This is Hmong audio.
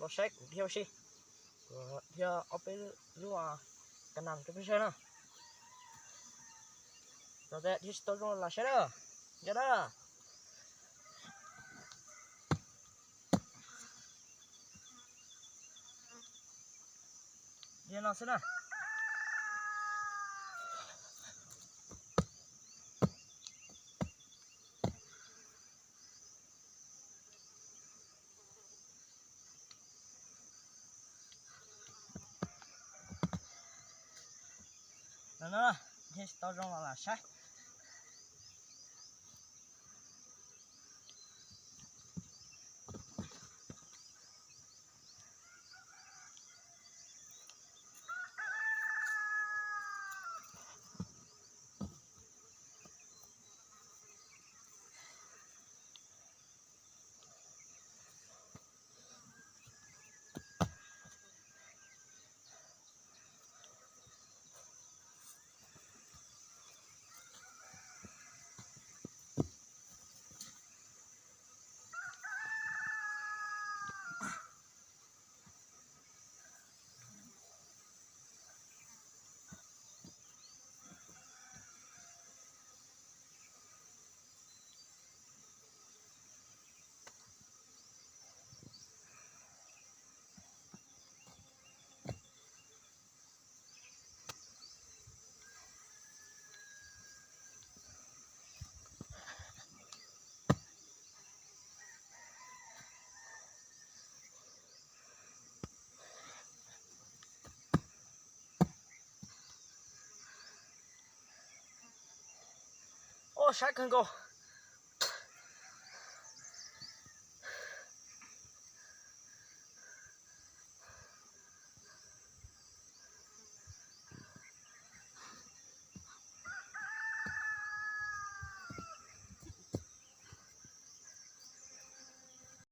Saib kuv dhia ua si, kuv dhia ob peb lub ka nas rau peb saib na. Los tias dhia tsis tau zoo los saib na, yog na. Dhia no xwb na. No, no, dhia tsis tau zoo los lam saib. Ua saib kawg nkaus,